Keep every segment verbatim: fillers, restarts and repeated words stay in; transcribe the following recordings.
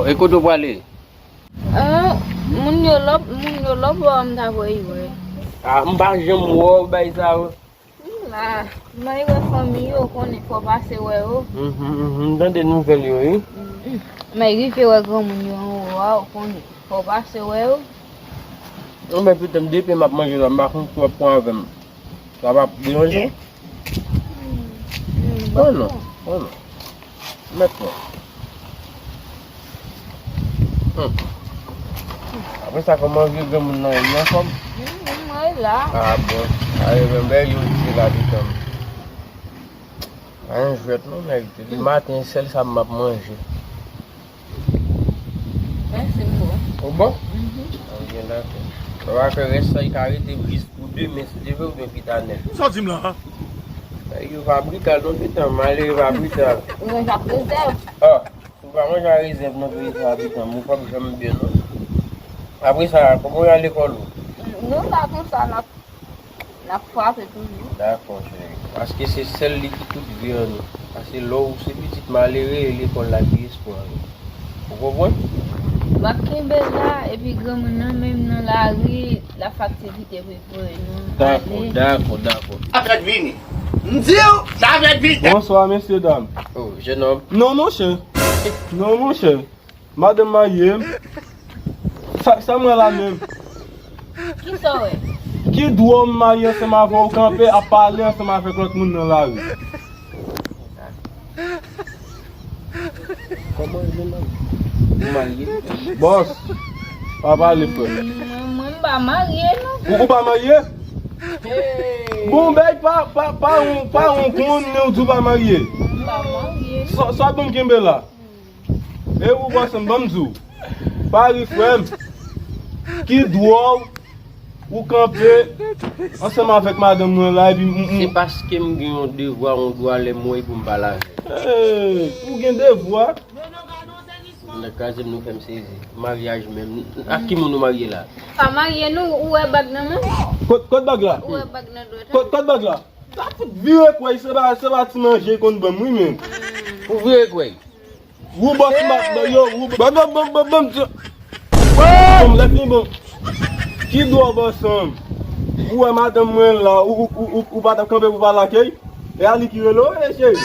E kote w prale? Ah, moun yo lòp, moun yo lòp, m ta voye wè. Ah, m pa janm wè w bay sa yo. M la, m al wè fanmi yo, konnen fò pase wè yo. Mhm, mhm, m tande nouvèl yo, wi. Mm. Men rive wè granmoun yo anwo a, ou konnen fò pase wè yo. Non, men pitit, depi m ap manje la, m pa konn si w ap pran avè m. Sa p ap deranje? Mm, mm, non, non, non, non. Mèt mwen. Hmm. Apre sa, kòman vye granmoun nan ye? Li anfòm? Hmm, mwen la. Ah bon. Ayo, men bèl yo di la detan. Ayen jwèt non, nèg. Depi maten, sèl sa m ap manje. Mèsi, m bon. Ou bon? Mhm. An byen dakò. Sa va fè rès sa, li ka rete jis pou demen, si Dye vle, oubyen pita nèt. Sa w di m la? Yo pa brital non, pitan, malere pa brital. Mwen ap rezèv. Ah, ou pa manje a rezèv non, pitan, pitan, ou p ap janm byen non. Apre sa, kòman w al lekòl ou? Nou la konsa, n ap N ap frape toujou. Dakò, cheri. Paske se sèl li ki tout vi an nou. Paske lè w se pitit malere, e lekòl la ki espwa nou. Ou konprann? W ap kenbe la, epi granmoun nan menm nan lari, l ap fè aktivite pou, pou nou. Dakò, ale. Dakò, dakò. Sa fèt vini. M di w, sa fèt vini. Bonswa, mesye dam. Oh, jennonm. Non, monchè. Non, monchè. Madanm marye m. Sa, sa m wè la menm? Kisa w wè? Ki dwòl m marye ansanm avè w kanpe ap pale ansanm avèk lòt moun nan lari? Kòman e menm? Ou marye? Bòs, pa pale frè. Mwen, mwen m pa marye non. Ou, ou pa marye? Hey. Bon, bèy pa, pa, pa yon, pa yon konn, men ou di w pa marye. Mwen m pa marye non. Sa, sa bon kenbe la. E ou bòs m, ban m di w. Pari frè m. Ki dwòl ou kanpe ansanm avèk madanm mwen la epi m, m, m. Se paske m gen yon devwa, yon dwa lè m wè pou m pale avè l. Hey, ou gen devwa? Nèg kraze m, nou fè m sezi. Maryaj menm. Ak ki moun ou marye la? Pa marye non, ou wè bag nan men? Kot, kot bag la? Ou wè bag nan dwèt? Kot, kot bag la? Sa fout vire kwè, se pa, se pa ti manje konn ban m wi menm. Ou vire kwè? Wou bòs m ap ban yo, wou ban, ban, ban, ban, ban, ti. Bon, lè fini bon. Ki dwòl bòs an? Ou wè madanm mwen la, ou, ou, ou, ou, ou pa t ap kanpe pou pale ak li? E a li ki rele w, e cheri?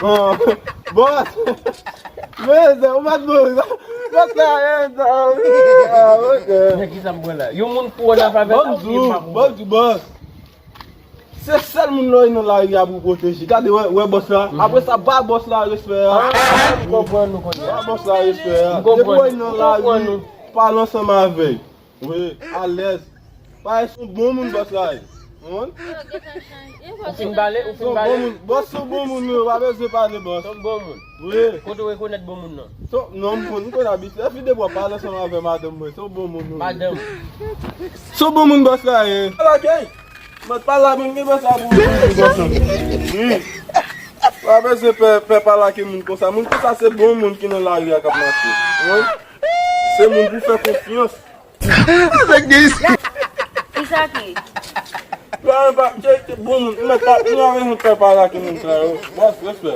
Ah, bòs. Men, se ou pa t bon, sa. Bòs la, e, sa, wi. Ah, ok. Men kisa m pran la? Yon moun kou an afavè sa, ou ki pa kou an? Ban m di w, bòs. Se sèl moun lè w nan lari a pou w pwoteje. Gade, wè, wè bòs la. Mhm. Apre sa, ba bòs la respè a. Ah, m konprann nou kounye a. Ba bòs la respè a. M konprann nou. Depi w nan lari, pale ansanm avè l. Wi, alèz. Parèt se yon bon moun bòs la ye. Ou konprann? Ou fin pale, ou fin pale. Se yon bon moun. Bòs se yon bon moun, wi, ou pa bezwen pale bòs. Se yon bon moun. Wi. Kote w rekonèt bon moun nan? Se, non, m konn, m konn abitye. Epi depi w ap pale ansanm avè madanm mwen, se yon bon moun, wi. Madanm. Se yon bon moun bòs la ye. Lakay. Mwen pa la menm gen sa pou ou bòs lan. Wi. Pa bezwen pè, pè pale ak moun konsa. Moun konsa se bon moun ki nan lari a k ap mache. Wi. Se moun pou fè konfyans. Avèk de... Kisa ki? Pa, pa, se, se bon moun. Mwen pa, mwen pa bezwen pè pale ak moun sa yo. Bòs, respè.